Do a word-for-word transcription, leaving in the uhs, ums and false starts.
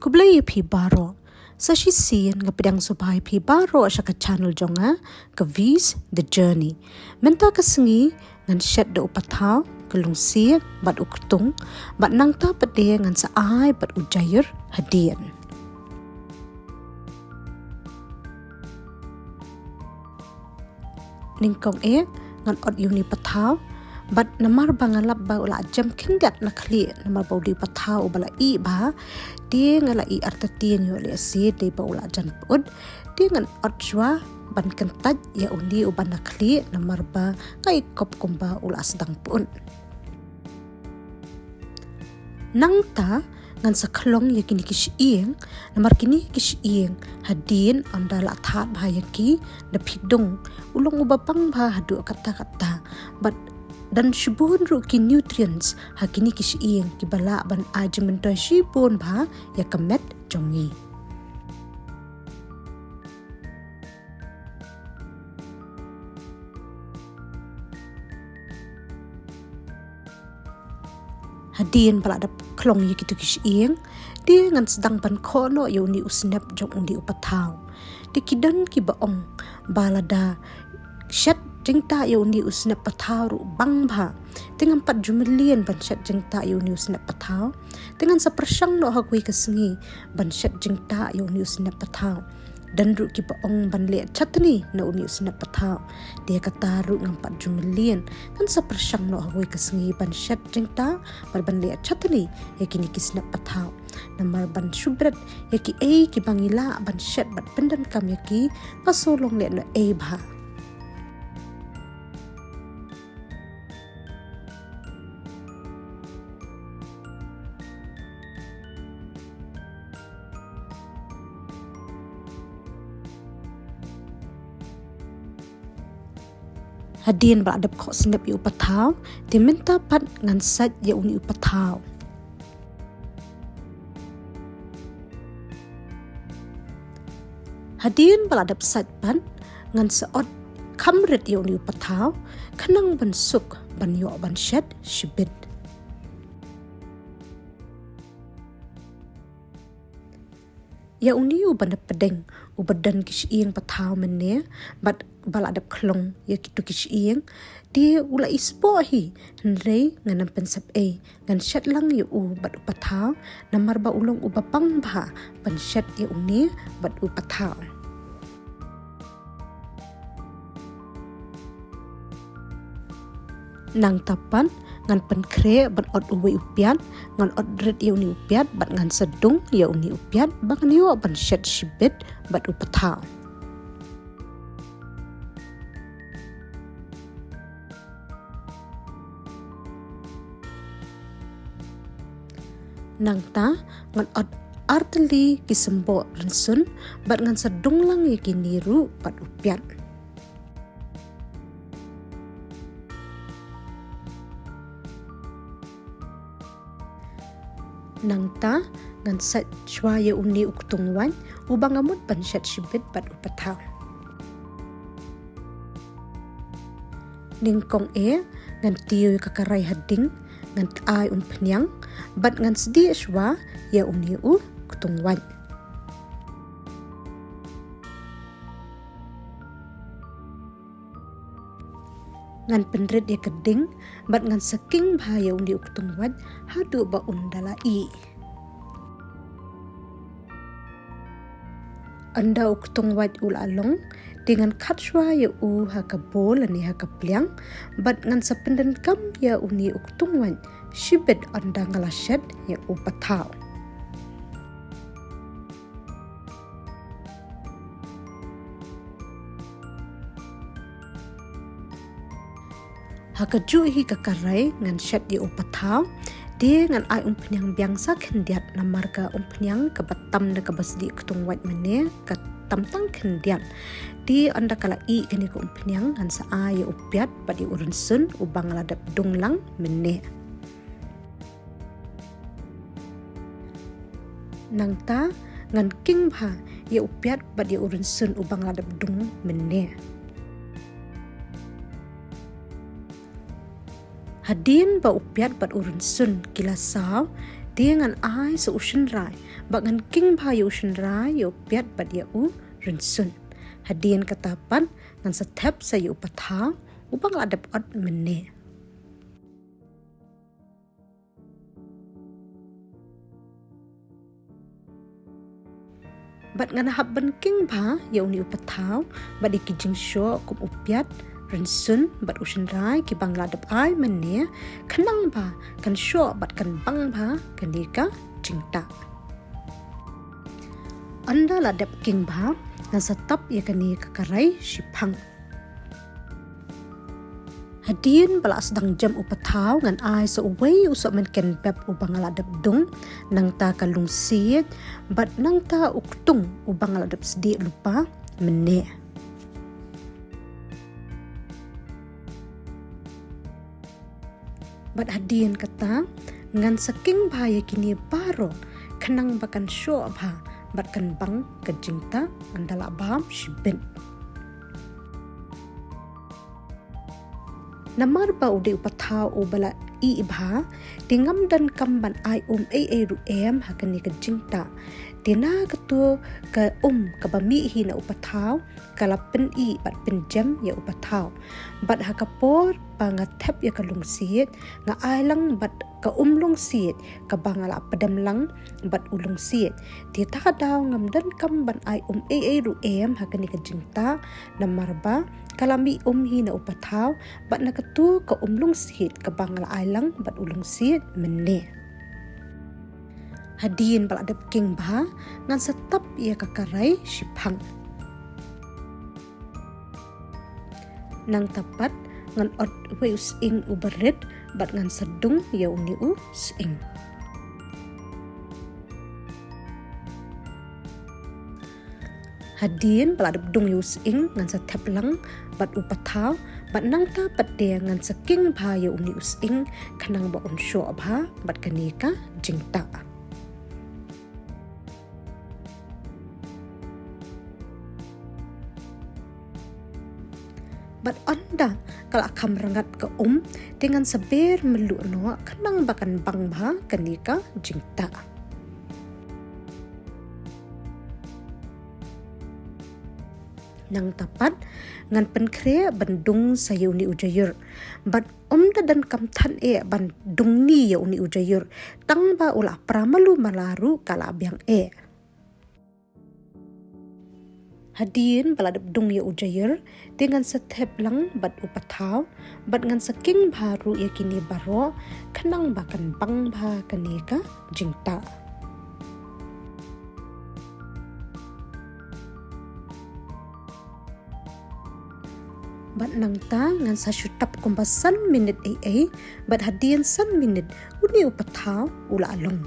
Khublei ïa phi baroh. Sa shisien nga pdiang sngewbha ïa phi baroh sha ka channel jong nga, ka V's The Journey. Mynta ka sngi ngan shet da u pathaw, ka lungsiej bad u ktung, bad nangta pat de ngan sa ai bad u jaiur hadien. Nyngkong eh ngan ot ïa une u pathaw, bad namar ba nga lap ba u la jem khyndiat na khlieh, namar ba u dei u pathaw uba la ih bha, te nga la ih artatien ïoh lehse dei ba u la jan pyut, te ngan ot shuwa ban kyntait ïa une uba na khlieh, namar ba nga ïakop kumba u la sdang pyut. Nangta ngan sa khlong ïa kine ki shyieng, namar kine ki shyieng hadien ynda la thad bha ïa ki, da phi dung, u long uba bang bha haduh katta katta. Bad don shibun ruh ki nutrients ha kine ki shyieng kiba lah ban ai jingmyntoi shibun bha ïa ka met jong ngi. Hadien ba la dep khlong ïa kito ki shyieng, te ngan sdang ban khoh noh ïa une u snep jong une u pathaw. Te ki don kiba ong ba lada shet jingtah ïa une u snep pathaw ruh bang bha. Te ngam pat ju mlien ban shet jingtah ïa une u snep pathaw. Te ngan sa pyrshang noh ha kawei ka sngi ban shet jingtah ïa une u snep pathaw. Don ruh kiba ong ban leh chutney na une u snep pathaw. Te kata ruh ngam pat ju mlien. Ngan sa pyrshang noh ha kawei ka sngi ban shet jingtah bad ban leh chutney ïa kine ki snep pathaw. Namar ban shu bret ïa kiei kiba ngi lah ban shet bad pyndonkam ïa ki, nga sngew long leh noh ei bha. Hadien ba la dep khoh snep ïa u pathaw, te mynta pat ngan sait ïa une u pathaw. Hadien ba la dep sait pat, ngan sa ot kham rit ïa une u pathaw, khnang ban suk ban ïoh ban shet shibit. Ïa une uba na pdeng, uba don ki shyieng pathaw mynne, bad ba la dep khlong ïa kito ki shyieng, te u la ispoh hi, hynrei ngan ym pynsep ei, ngan shet lang ïa u bad u pathaw, namar ba u long uba bang bha ban shet ïa une bad u pathaw. Nangta pat ngan pynkhreh ban ot uwei u piat, ngan ot rit ïa une u piat bad ngan sa dung ïa une u piat ba ngan ïoh ban shet shibit bad u pathaw. Nangta ngan ot artylli ki symboh rynsun bad ngan sa dung lang ïa kine ruh bad u piat. Nangta ngan sait shuwa ïa une u ktung wait uba nga mut ban shet shibit bad u pathaw. Nyngkong eh ngan tiew ïa ka karai ha ding, ngan ai umphniang bad ngan sdieh shuwa ïa une u ktung wait. Ngan pynrit ïa ka ding bad ngan sa king bha ïa une u ktung wait haduh ba un da la ih. Ynda u ktung wait u la long, te ngan khat shuwa ïa u ha ka bowl lane ha ka pliang, bad ngan sa pyndonkam ïa une u ktung wait shibit ynda nga la shet ïa u pathaw. Ha kajuh hi ka karai ngan shet ïa u pathaw, te ngan ai umphniang biang sa khyndiat namar ka umphniang kaba tam da kaba sdieh ktung wait mynne ka tam tang khyndiat. Te ynda ka la ih kane ka umphniang ngan sa ai ïa u piat bad ïa u rynsun uba nga la dep dung lang mynne. Nangta ngan king bha ïa u piat bad ïa u rynsun uba nga la dep dung mynne. Hadien ba u piat bad u rynsun ki la saw, Te ngan ai sa u shynrai, bad ngan king bha ïa u shynrai, ïa u piat bad ïa u rynsun. Hadien kata pat, ngan sa thep sa ïa u pathaw, uba nga la dep ot mynne. Bad ngan hap ban king bha ïa une u pathaw, bad ïa ki jingshoh kum u piat, rynsun, bad u shynrai kiba nga la dep ai mynne, khnang ba kan shoh bad kan bang bha kane ka jingtah. Ynda la dep king bha, ngan sa tap ïa kane ka karai shiphang. Hadien ba la sdang jem u pathaw, ngan ai sa uwei u sohmynken bep uba nga la dep dung, nangta ka lungsiej, bad nangta u ktung uba nga la dep sdieh lypa mynne. Bad hadien kata, ngan sa king bha ïa kine baroh, khnang ba kan shoh bha, bad kan bang ka jingtah, ynda la bam shibit. Namar ba u dei u pathaw uba la ih bha, te ngam donkam ban ai um ei ei ruh em ha kane ka jingtah. Te na kato ka um kaba mih hi na u pathaw, ka la pyn-ih bad pynjem ïa u pathaw. Bad ha ka por ba nga thep ïa ka lungsiej, nga ai lang bad ka um lungsiej, kaba nga la pdem lang bad u lungsiej. Te ta ka daw ngam donkam ban ai um ei ei ruh em ha kane ka jingtah, namar ba ka la mih um hi na u pathaw, bad na kato ka um lungsiej kaba nga la ai lang bad u lungsiej mynne. Hadien ba la dep king bha, ngan sa tap ïa ka karai shiphang. Nangta pat ngan ot uwei u sying uba rit, bad ngan sa dung ïa une u sying. Hadien ba la dep dung ïa u sying, ngan sa thep lang bad u pathaw, bad nangta pat de ngan sa king bha ïa une u sying, khnang ba un shoh bha bad kane ka jingtah. Bad ynda ka la kham rngat ka um, te ngan sa ber mluh noh, khnang ba kan bang bha kane ka jingtah. Nangta pat, ngan pynkhreh ban dung sa ïa une u jaiur. Bad ym da donkam than eh ban dung ni ïa une u jaiur, tang ba u la pra malu mala ruh ka la biang eh. Hadien ba la dep dung ïa u jaiur, te ngan sa thep lang bad u pathaw, bad ngan sa king bha ruh ïa kine baroh, khnang ba kan bang bha kane ka jingtah. Bad nangta ngan sa shu tap kumba san minit ei ei, bad hadien san minit, une u pathaw u la long.